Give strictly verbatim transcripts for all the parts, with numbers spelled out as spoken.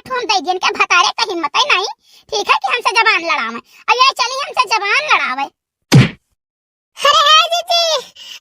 ठोम दे दियन के भतारे का हिम्मत ही नहीं, ठीक है, कि हमसे जबान लड़ावे। अब ये चली हमसे जबान लड़ावे। अरे हे जीजी,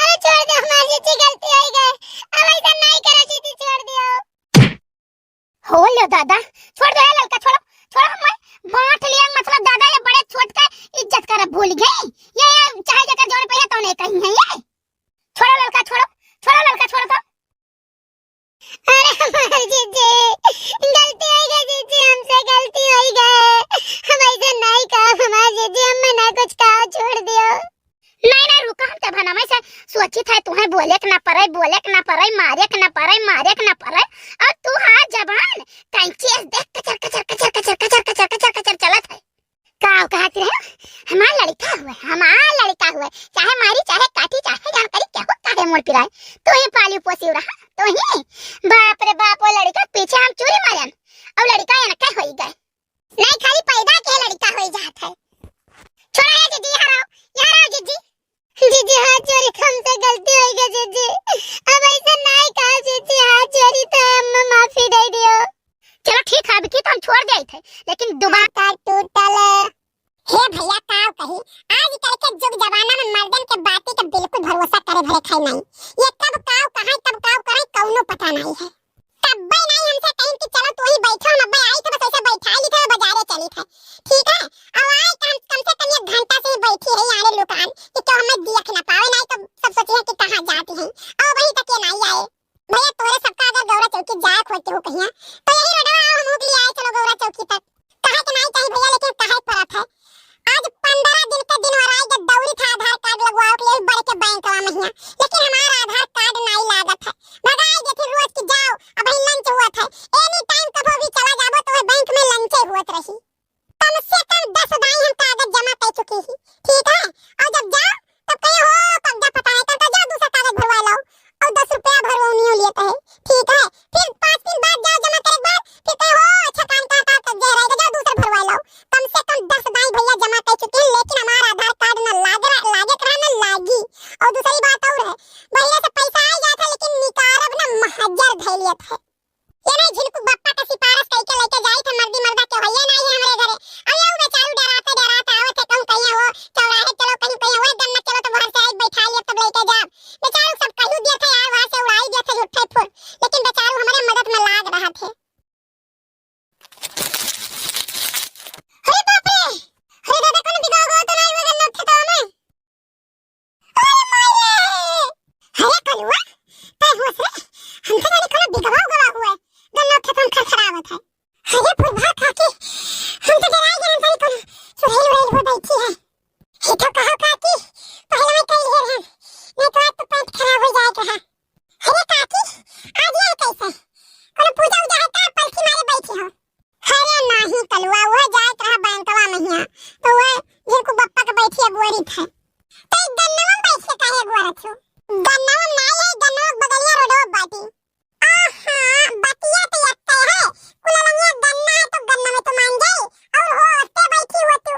अरे छोड़ दे हमार जीजी, गलती हो गई, अब ऐसा नहीं करो जीजी, छोड़ दियो। हो लो दादा, छोड़ दो ये लड़का, छोड़ो, छोड़ो, मैं बांट लिया, मतलब दादा ये बड़े छोट का इज्जत करब भूल गई, ये, ये चाहे जेकर जोर पे है तो नहीं कहीं है ये, छोड़ो लड़का, छोड़ो, छोड़ो लड़का, छोड़ो तो। अरे हमार जीजी, गलती हो गई जीजी, हमसे गलती हो गई, हम ऐसे नहीं कहा हमार जीजी, हम ना कुछ कहा, छोड़ दियो। नहीं, नहीं, रुका, हम तो भनवे से सोचित है, तुहें बोले के ना पड़े, बोले के ना पड़े, मारे के ना पड़े, मारे के ना पड़े, और तू हाथ जबान कैंची से देख कचर, कचर, कचर चलत है। का कहत रहे? हमार लड़का हुए, हमार लड़का हुए, चाहे मारी, चाहे काटी, चाहे जान करी, केहू काहे मोर पिराए, तू ही पाली पोसी रहा, तू ही। बाप रे बाप, वो लड़का पीछे हम चूरी मारन, और लड़का एनके होई गए। नहीं, खाली पैदा के लड़का होई जात है। छोड़ा है जीजी, यहाँ रहो, यहाँ रहो जीजी। जीजी, हाथ जोड़ी, हमसे गलती हो गई जीजी, अब ऐसा नहीं कहा जीजी, हाथ जोड़ी तो हम माफी दे दियो। चलो ठीक है, अब की तो हम छोड़ दे थे, लेकिन दोबारा का टूटल। हे भैया, का कही, आजकल के जुग जमाना में मर्दन के बाती के बिल्कुल भरोसा करे भरे खाई नहीं। ये कब काव कहाँ, कब काव करें, कौनो पता नहीं है। तब्बे नाई हमसे कहिन कि चलो तू ही बैठो, हम अब्बे आई थे, बस ऐसे बैठाई ली थे, बाजारे चली थे, ठीक है? अब आई कम, कम से कम एक घंटा से ही बैठी है यारे लुकान कि क्यों हमें दियख ना पावे, नाई तो सब सोची है कि कहाँ जाती हैं। और वहीं तक ये नाई आए। भैया तोरे सबका अगर गौरा चौकी जाए खोजते हो कहिया तो यही रोडवा आओ, हम लोग ले आए चलो गौरा चौकी तक। कहे के नाई चाही भैया, लेकिन कहे परत है। आज पन्द्रह दिन के दिन और आई जब दौड़ी था आधार कार्ड लगवाओ के लिए बड़े के बैंकवा महिया, लेकिन हमारा आधार कार्ड नाई लागत है। भगाई देती रोज की जाओ, अब ही लंच हुआ था, एनी टाइम कभो भी चला जाबो तो वह बैंक में लंचे हुआ रही। कम से कम दस दाई हम कागज जमा कर चुकी ही, ठीक है? और जब जाओ तब कहे हो कब्जा पता है, तब तो जाओ दूसरा कागज भरवा लाओ। और दस रुपया भरवौनियो लेत है, ठीक है। फिर पाँच दिन बाद जाओ जमा करे के बाद, फिर कहे हो अच्छा काम का, का कब्जा रहे, जाओ दूसरा भरवा लाओ। कम से कम दस दाई भैया जमा कर चुके हैं, लेकिन हमारा आधार कार्ड ना लाग रहा, लागे के रहा ना लागी। और दूसरी बात और है, भैया से पैसा आ जाता है, लेकिन निकारब ना महजर धैलियत है। ये नहीं झिनकू बप्पा का सिफारिश कई के लेके जाई थे मर्दी मर्दा के भैया नहीं है हमरे घरे। अब ये बेचारू डराते डराते आवत है, कहूँ कहीं हो चौराहे चलो, कहीं कहीं हो गन्ना चलो तो घर से आई बैठा लिया तब लेके जाब। बेचारू सब कहीं दिया थे यार, वहाँ से उड़ाई दिया थे झूठे फूल, लेकिन बेचारू हमारे मदद में लाग रहा थे। अरे बाप रे, अरे दादा कौन बिगाड़ गया तो नहीं वो गन्ना खेतवा में। अरे माई रे! अरे कलुआ, तै होश रे, हमसे जाने कौनो बिगवा उगवा हुआ है, गन्ना खेत में खरखरावत है। अरे फुलवा काकी, हम तो डराई गए, हम जाने कौनो चुड़ैल उड़ैल हो बैठी है। ये तो कहो काकी, पहले मैं कही है, नहीं तो आज तो पेट खराब हो जाएगा है। अरे काकी, आज ये कैसे? कौनो पूजा उजा है का, पलथी मारे बैठी हो? अरे नाही कलुआ, वह जात रहा बैंकवा महिया, तो वह झिनकू बप्पा के बैठी अगुआरी थे। तो ई गन्नवा में बैठ के काहे अगुआरत हो? गन्नवा में नाही है, गन्नवा के बगलिया रोडवा बाटी। आहा, बतिया तो यत्ते है, कुललंगिया गन्ना है तो गन्ना में तो मान जाई, और हो ओते बैठी हो तू।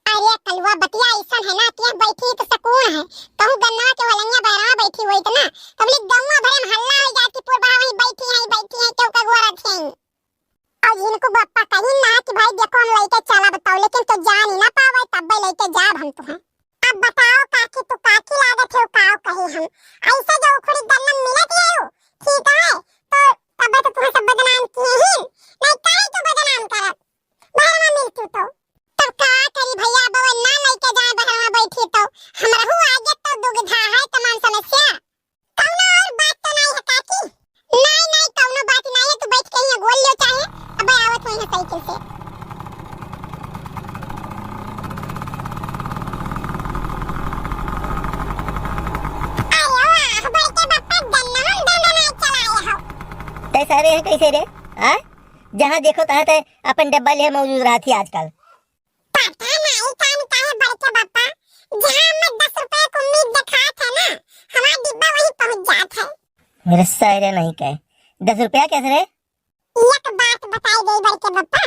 अरे कलुआ, बतिया ऐसन है ना कि यहाँ बैठी तो सुकून है, कहूँ गन्नवा के वलंगिया बहरवा बैठी होइत ना, तब ले गौवा भरे में हल्ला हो जात कि पूर्वा वहीं बैठी हैं, बैठी हैं, क्यों का अगुआरत हैं। और इनको बप्पा कहीं ना कि भाई देखो हम लइके चला बताओ, लेकिन तो जान ही ना पावे, तब्बे लइके जाब हम तुहें। अब बताओ काकी, तू काकी लागत है, काव कहे हम। ऐसे जो उखड़ी गन्नम मिलत है, ठीक है, तो तब्बे तो तुहें सब बदनाम किए ही, नहीं काहे तू बदनाम करत, बहरवा मिलतू तो। तब का करी भैया, अब वो ना लइके जाए बहरवा बैठी तो, हमरहू आगे तो दुविधा है, तमाम समस्या। कौनो और बात तो नहीं है काकी? नहीं, नहीं, कौनो बात नहीं है, तू बैठ के ही गोल लियो चाहे, अब आवत हुई है साइकिल से। अरे वाह, बड़के बप्पा गन्ना हम दोनों नहीं चलाए हो। तै सारे हैं कैसे रे? हाँ? जहाँ देखो तहाँ तै अपन डब्बा ले मौजूद रहत ही आजकल। पता नहीं कान काहे बड़के बप्पा, जहाँ मैं दस रुपए को उम्मीद दिखात है ना, हमारा डिब्बा वहीं पहुँच जात है। मेरे सारे नहीं कहे, दस रुपया कैसे रे? एक बात बताई गई बड़के बप्पा,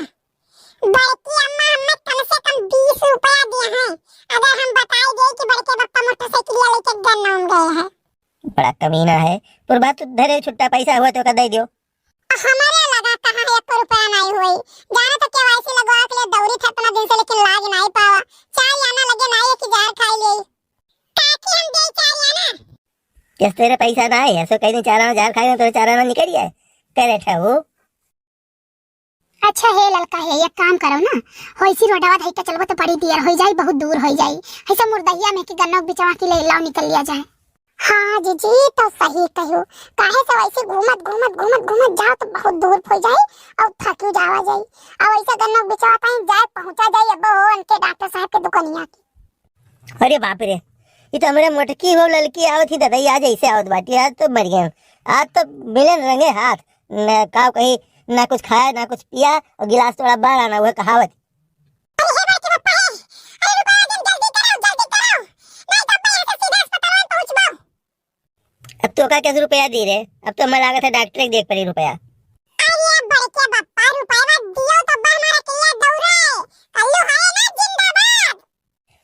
बड़की अम्मा हमें कम से कम बीस रुपया दिए हैं, अगर हम बताई गए कि बड़के बप्पा मोटरसाइकिल लेके गन्ना में गए हैं। बड़ा कमीना है, पुरबा तू धरे छुट्टा पैसा हुआ तो का दे दियो। हमारे लगा कहाँ है रुपया नाई होई। जाना तो केवाईसी लगवा के लिए दौरी था इतना दिन से, लेकिन लाग नाई पावा। चार आना लगे नाई कि जहर खाई ले। काकी हम दे चार आना। किस तेरे पैसा ना है, ऐसे कहीं चार आना जहर खाई ना, तेरे चार आना निकल गया है। करे ठहू। अच्छा हे ललका हे, एक काम करो ना, होइसी रोडवा धई के चलबो तो बड़ी देर होई जाई, बहुत दूर होई जाई। ऐसे मुर्दहिया में कि गन्नवा के बिचवा की ले लाओ निकल लिया जाए। हाँ जीजी, तो सही कहो, काहे से वैसे घूमत, घूमत, घूमत, घूमत जाओ तो बहुत दूर होई जाई और थकी जावा जाई। और ऐसे गन्नवा के बिचवा कहीं जाए पहुँचा जाई, अब हो उनके डॉक्टर साहब के दुकानिया की। अरे बाप रे, ये तो हमरे मोटकी हो ललकी आवत ही दादा, ये आज ऐसे आवत बाटी, आज तो मर गए। आज तो मिलन रंगे हाथ, न का कही, ना कुछ खाया, ना कुछ पिया, और गिलास थोड़ा बाहर आना, वह कहावत। अरे हे बड़के पप्पा, हे, अरे रुपया दे, जल्दी कराओ, जल्दी कराओ, नहीं तो मैं यहाँ से सीधा अस्पताल में पहुँचबो। अब तो का कैसे रुपया दी रे, अब तो हमें लागत है डॉक्टर के देख पड़ी रुपया। अरे बड़के पप्पा, रुपया दियो तो बा हमारा के लिए दौड़े, कल्लू है ना जिंदाबाद।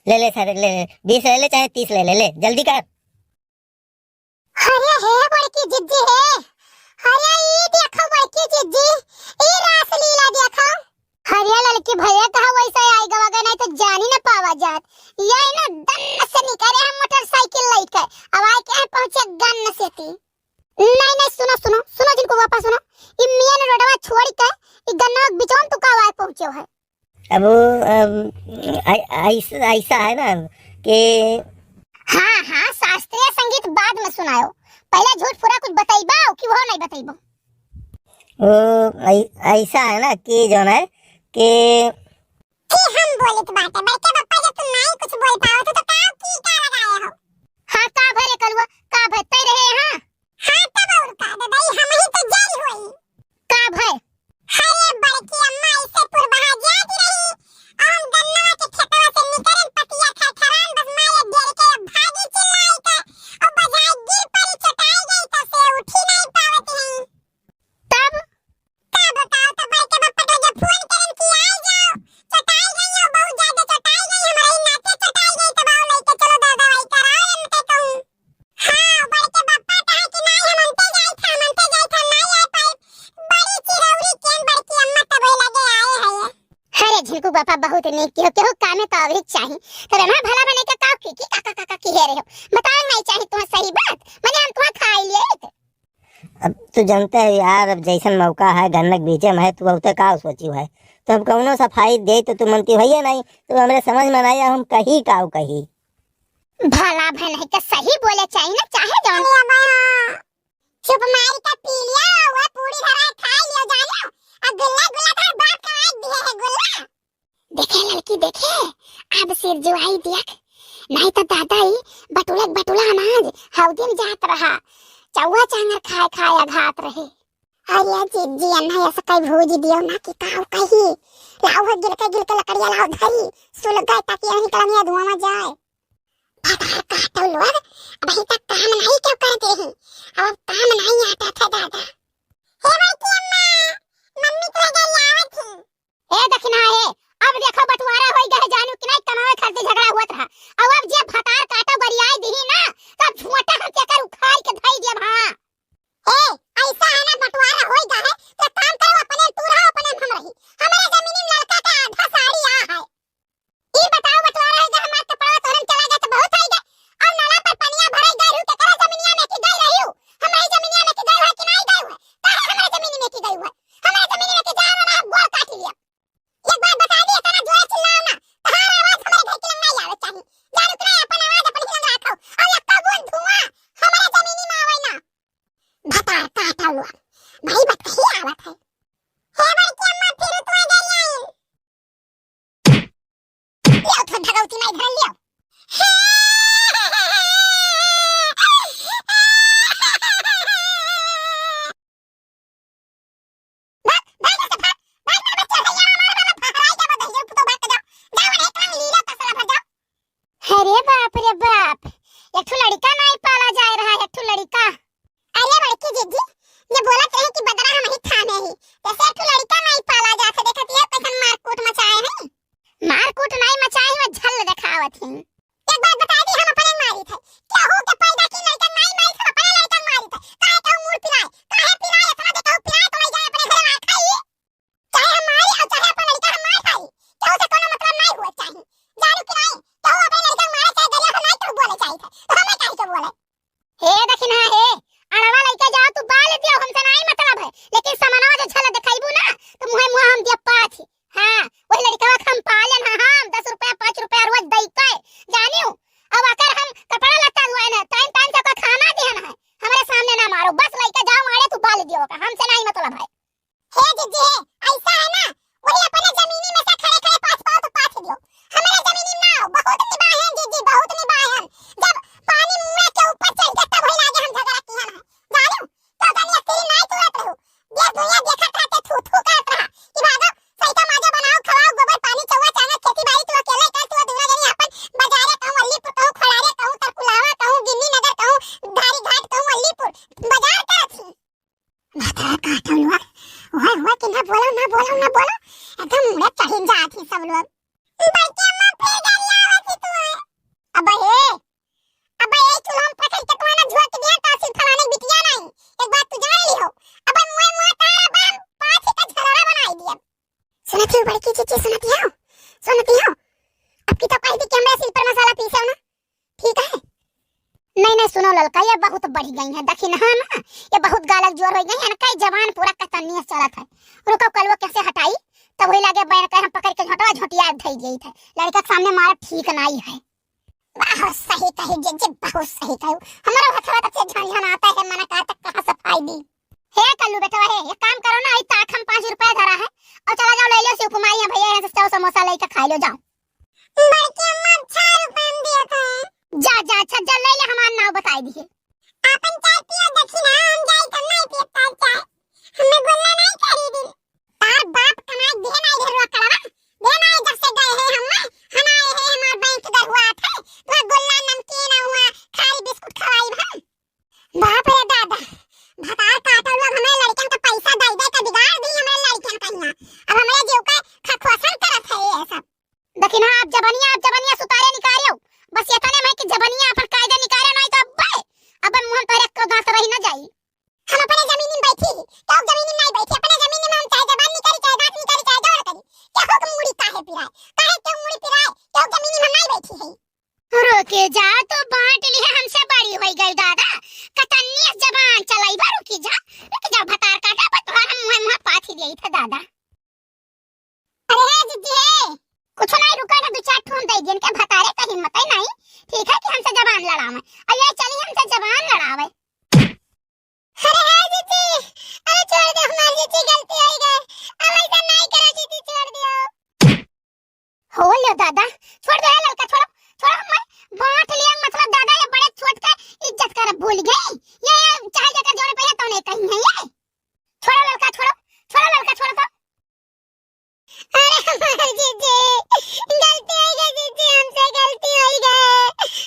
ले ले सारे, ले ले, बीस ले ले, चाहे तीस ले ले, ले जल्दी कर। अरे हे बड़की जिज्जी हे, अरे ई देखो बड़की जिज्जी, ई रासलीला देखो। अरे ललकी भैया कहा वैसे आई गवा गए, नहीं तो जानी न पावा जात। ये ना दन्न से निकले हम मोटरसाइकिल लेके, अब आए के पहुँचे गन्न से ती। नहीं, नहीं, सुनो, सुनो, सुनो जिनको वापस सुनो, ई मेन रोडवा छोड़ के ई गन्नवा के बिचवा में तू का आए पहुँचे है। अब वो, अम, ऐ-, ऐस-, ऐसा है ना कि हाँ, हाँ, शास्त्रीय संगीत बाद में सुनायो, पहले झूठ पूरा कुछ बतैबो कि वो नहीं बतैबो? वो ऐ-, ऐसा है ना कि जौन है कि कि हम बोलित बाटे, बड़के पप्पा, जब तुम नहीं कुछ बोल पाओ तो, तो का की का लगाए हो? हाँ, का भय रे कलुआ, का भय तय रहे, हाँ? हाँ, तब और का, दादा, ई हमही तो जरी होई। का भय? अरे बड़की अम्मा, ऐसे पुरबहा जात रही, और हम गन्नवा के खेतवा से निकरन पतिया खरखरान, बस मारे डेर के भागी चिल्लाई के, और बजाए गिर पड़ी, चटाई गई, तो से उठी नहीं पावत रही। तब? का बताओ, तो बड़के पप्पा के जो फोन करन कि आ जाओ, चटाई गई हो, बहुत ज्यादा चटाई गई, हमरा ही नाते चटाई गई, तब आओ लेके चलो, दवा दवाई कराओ, हम ते कहूँ। हाँ, बड़के पप्पा कहे कि नहीं, हम अंते जाई था, हम अंते जाई था, नहीं आ पाए। बड़ी चिरौरी केन बड़की अम्मा तब लगे आए है। अरे झिलकू पापा, बहुत नीक किहो, केहू कामे तो आवरी चाही। तब एमा भला बने के का की, की का, का, का, का की हे रहे हो? बतावे नहीं चाही तुम्हें सही बात, मने हम तुम्हें खाई लिए थे। अब तू जानते है यार, अब जैसन मौका है, गन्नक बीचे में है, तू बहुते का सोची है। तो अब कौनो सफाई दे तो तू मनती होइए नहीं, तो हमरे समझ में नहीं आया, हम कही काऊ कही। भला भनई के सही बोले चाही ना, चाहे जौन। अरे अबे, चुप मारी के पी लिया, वह पूरी धरा खा लियो जानो, अब गुल्ला गुल्ला तो बाप का आज दिए है गुल्ला। देखे लड़की देखे, अब सिर जुआई दिया, नहीं तो दादा ही बटुला बटुला अनाज हौदी में जात रहा, चौवा चांगर खाए खाए अघात रहे। अरे जिज्जी, अन्ना ऐसा कई भूज दियो ना कि काऊ कही। लाओ है गिलके गिलके लकड़िया लाओ धरी, सुलग गए ताकि यहीं कलमिया धुआं में जाए। भतार काटो लोग, अबही तक काम नहीं क्यों कर दे ही? अब काम नहीं आता था दादा। हे बड़की अम्मा, मम्मी तो लगे आवत ही। ए दखिना हे, अब देखो बंटवारा होई गए जानू कि नहीं, कमावे खातिर झगड़ा हुआ रहा। अब, अब जे भतार काटो गरियाई दिही ना, तब झोंटा हम केकर उखाड़ के धई देब, हाँ। ए, ऐसा है ना, बंटवारा होई गए, तो काम करो, अपने तू रहो, अपने हम रही। हमारे जमीनी में लड़का के आधा साड़ी आ है। ई बताओ बंटवारा होई गए, हमार कपड़वा तोहरे में चला गए तो बहुत होई गए। और नाला पर पनिया भरे गए रहू, केकरा जमीनिया में की गई रही हूँ? हमारी जमीनिया में की गई हुआ कि नहीं गई हुआ? काहे हमारे जमीनी में की गई हुआ? हमारे जमीनी में की जाओ ना, गोड़ काट लिया। एक बार बता दी, इतना जोर चिल्लाओ ना, तहार आवाज हमारे घर के लंग नहीं आवे चाहिए। जानू कि नहीं, अपन आवाज अपन ही लंग रखो, और यक्का बूंद धुआं हमारे जमीनी में आवे ना। भतार काटा हुआ, भाई बात कही आवत है। हे बड़की अम्मा, फिर तू आ गई आई। ले उठो भगवती माई धरन लियो। भाग, भाग यहाँ से, भाग, भाग, मेरे बच्चे, भैया, हमारे बाबा, भाग, भाग, जाओ, दहिजर पुतो, भाग के जाओ, जाओ, उन्हें एक रंग लीला तसला भर जाओ। अरे बाप रे बाप, एक ठो लड़का नहीं पाला जाए रहा, एक ठो लड़का। अरे बड़की जिज्जी, ये बोलत रहे कि बदरा हम ही थामे ही, जैसे एक ठो लड़का नहीं पाला जात है, देखत ये कैसन मारकूट मचाए हैं। मारकूट नहीं मचाए हुए, झल देखावत ही। एक बात बता दी, हम अपने मारी थे, केहू के पैदा की लड़का नहीं मारी थे, अपने लड़का मारी थे। काहे केहू मूड़ पिराए, काहे पिराए, इतना दे केहू पिराए तो ले जाए अपने घर में खाई। पाथि दियो का, हमसे नाहीं मतलब है। हे जिज्जी हे, ऐसा है ना, वही अपने जमीनी में से खड़े खड़े पाथ पाओ तो पाथ दियो, हमारे जमीनी में ना आओ, बहुत निबाहन जिज्जी, बहुत निबाहन। जब पानी मुँह के ऊपर चढ़ गया तब वही लागे हम झगड़ा किया ना, जानियो, तो तनी अकेली नाई तू रहत रहू, देश दुनिया देखत रहते, थू थू करत रहा कि भागो, सही का माजा बनाओ, खवाओ, गोबर पानी, चौवा चाना, खेती बाड़ी तू अकेले कर, तू दुनिया जनी अपन बाजारे कहूँ, अलीपुर कहूँ, खड़ारे कहूँ, तरकुलावा कहूँ, गिन्नी नगर कहूँ, धारी घाट कहूँ, अलीपुर बाजार करत ही। भतरा काटल हुआ, ओए हुआ कि ना बोलो, ना बोलो, ना बोलो, एकदम मुड़े चढ़ी जात ही सब लोग। बड़की अम्मा फिर गरियावत ही तू है। अबे हे, अबे, ए चूल्हा में पकड़ के तुम्हारा झोंक दिया, तासीर फलाने बिटिया नहीं। एक बात तू जान ली हो। अबे, मुँह, मुँह तारा बाम पाछी का झलरा बनाई दिया। सुनती हो बड़की जिज्जी, सुनती हो? सुनती हो? अब की तो कह दी कि हमरा सिल पर मसाला पीसे हो ना। ठीक है? नहीं, नहीं, सुनो ललका, ये बहुत बढ़ गई है। दखिनहा ना, ये बहुत गालक जोर हो गई है ना, कई जबान पूरा कतन्नी चलत है। रुको, कलवा कैसे हटाई? तब वही लगे बैन के हम पकड़ के झोंटवा झोंटिया धई गई थे। लड़का के सामने मारा ठीक नहीं है। बहुत सही कही जिज्जी, बहुत सही कही। हमारा हथवा तक से झनझनाता है, मना का तक कहाँ सफाई दी। हे कल्लू बेटवा हे, एक काम करो ना, आई ताक हम पाँच रुपया धरा है और चला जाओ, ले लो शिव कुमारी है भैया, यहाँ से चाव समोसा लेके खा लो, जाओ। बड़की अम्मा, छह रुपया में दिया था। जा, जा, अच्छा, जा, ले ले, हमार नाव बताई दिए। आपन चाय पियो, दखिना, हम जाई त नहीं पियब तार चाय। हमें गोल्ला नहीं खरीदी। तार बाप कमाई दे नहीं ढेरुआ कलवा। दे नहीं जब से गए हैं हम, हनाए है हमार बैंक गरुआ थे। तो गोल्ला नमकीन हुआ, खाली बिस्कुट खवाई हम। बाप रे दादा, भतार काटल लोग हमारे लड़कन का पैसा दे दे के बिगाड़ दी हमारे लड़कन का यहाँ। अब हमारे जीव का खखोसन करत है ये सब। लेकिन हाँ, अब जबनिया, अब जबनिया सुतारे निकारियो। बस ये तने में कि जबनिया अपन कायदे निकारे नहीं तो अब्बे, अब्बे मुहन तोरे को गांस रही न जाई। हम अपने जमीन में बैठी ही, तो जमीन में नहीं बैठी, अपने जमीन में हम चाहे जबान निकारी, चाहे दांत निकारी, चाहे जोर करी। क्या हो मुड़ी काहे पिराए? काहे क्यों मुड़ी पिराए? क्यों जमीन में हम नहीं बैठी है? रुक जा, तो बांट लिया हमसे बड़ी होई गई दादा। कतन्नी जबान चलाई बा, रुकी जा, रुकी जा, भतार काटा पर तोहरा हम मुंह मुंह पाथी देई था दादा। अरे हे जिज्जी हे, कुछ नहीं, रुका ना, दो चार ठूम दे दियन के भतारे का हिम्मत ही नहीं, ठीक है कि हमसे जबान लड़ावे, और ये चली हमसे जबान लड़ावे। अरे हे जिज्जी, अरे छोड़ दे हमार जिज्जी, गलती हो गई, अब ऐसा नहीं करो जिज्जी, छोड़ दियो। हो लो दादा, छोड़ दे ललका, छोड़ो, छोड़ो, हम बांट लिया, मतलब दादा ये बड़े छोट का इज्जत कर भूल गई, ये, ये चाहे जेकर जोरे पे है तो नहीं कहीं है ये, छोड़ो ललका, छोड़ो, छोड़ो ललका, छोड़ो तो। अरे हमार जीजी, गलती हो गई जीजी, हमसे गलती हो गई।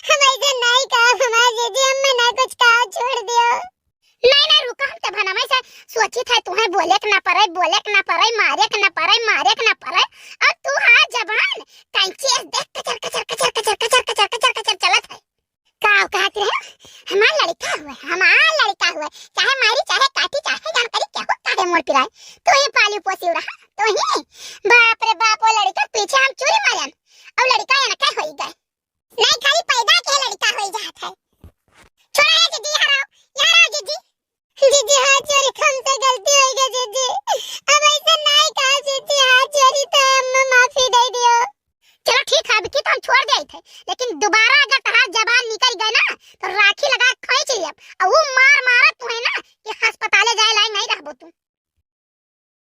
हम ऐसे नहीं कहा हमार जीजी, हम ना कुछ कहा, छोड़ दियो। नहीं, नहीं, रुका, हम तो भनवा से सोची था, तुम्हें बोले के ना पड़े, बोले के ना पड़े, मारे के ना पड़े, मारे के ना पड़े। और तू हाँ जबान, कैंची ऐसे देख, कचर, कचर, कचर चलत है। का कहत रहे? हमार लड़का हुए, हमार लड़का हुए, चाहे मारी, चाहे काटी, चाहे जान करी, केहू काहे मोर पिराए, तू ही पाली पोसी रहा, तू ही। बाप रे बाप, वो लड़का पीछे हम चूरी मारन, और लड़का इनके होई गए। नहीं, खाली पैदा के लड़का होई जात है। छोड़ा है जीजी, यहाँ रहो, यहाँ रहो जीजी। जीजी, हाथ जोड़ी, हमसे गलती हो गई जीजी, अब ऐसा नहीं कहा जीजी, हाथ जोड़ी तो हम माफी दे दियो। चलो ठीक है, अब की तो हम छोड़ देई थे, लेकिन दोबारा अगर तहार जबान निकल गए ना, तो राखी लगा के खींच लियब, और वो मार मारा